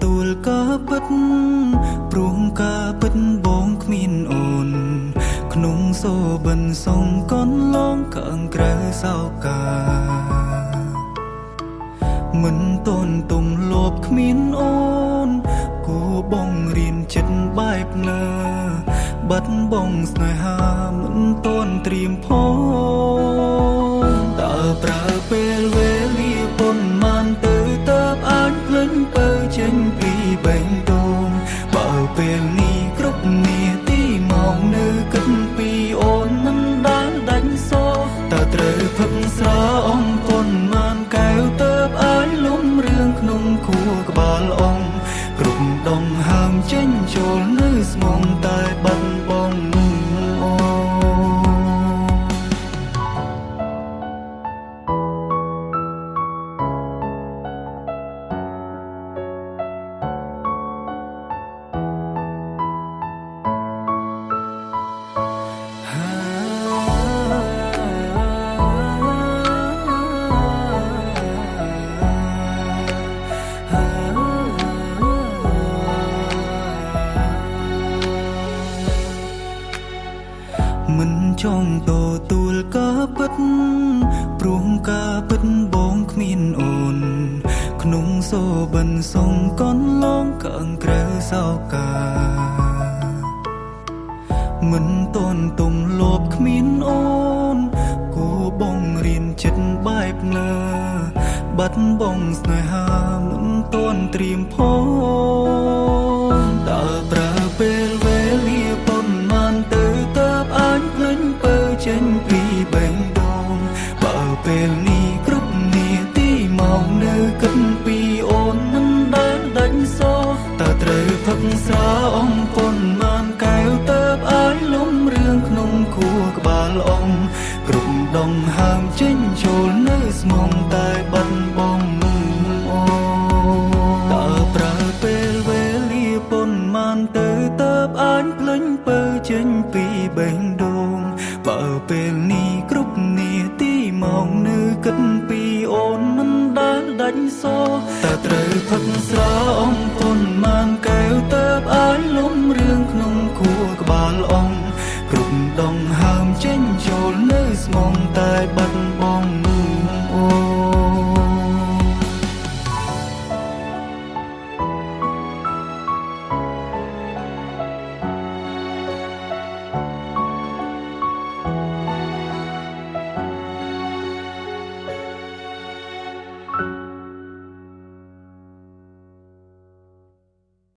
ទួលការពិតព្រោះការពិតបងគ្មានអូនក្នុងសូបិនសងកនឡងខាងក្រៅសោកាមិនតនទុំលោបគ្មានអូនគួបងរៀនចិត្តបែបណាបាត់បងស្នេហាមិនតនត្រៀមផងតើប្រើពេលវេលាប៉ុន្មានទៅតើអាចភ្លេចពើចេញពីបេះដូងបើពេលនេះគ្រប់នាទីមកនៅគិតពីអូនមិនដែលដាច់សោតើត្រូវផឹកស្រាអំប៉ុន្មានកែវតើអាចលំរឿងក្នុងខួរក្បាលអងគ្រប់ដងហើមចេញចូលនៅស្មងតែបាត់បងអូ មិនចង់ទទួលការពិតព្រោះការពិតបងគ្មានអូនក្នុងសូបិនសងកនឡងខាងក្រៅសោកាមិនតនទុំលោបគ្មានអូនគួបងរៀនចិត្តបែបណាបាត់បងស្នេហាមិនតនត្រៀមផងតើប្រើពេលវេលាប៉ុន្មានទៅតើអាចភ្លេចពើចេញពីបេះដូងបើពេលនេះគ្រប់នាទីមកនៅគិតពីអូនមិនដែលដាច់សោតើត្រូវផឹកស្រាអំប៉ុន្មានកែវតើអាចលំរឿងក្នុងខួរក្បាលអងគ្រប់ដងហើមចេញចូលនៅស្មងតែបាត់បងអូតើប្រើពេលវេលាប៉ុន្មានទៅតើអាចភ្លេចពើចេញពីបេះដូងបើពេលនេះគ្រប់នាទីមកនៅគិតពីអូនមិនដែលដាច់សោតើត្រូវផឹកស្រាអំប៉ុន្មានកែវតើអាចលំរឿងក្នុងខួរក្បាលអងគ្រប់ដងហើមចេញចូលនៅស្មងតែបា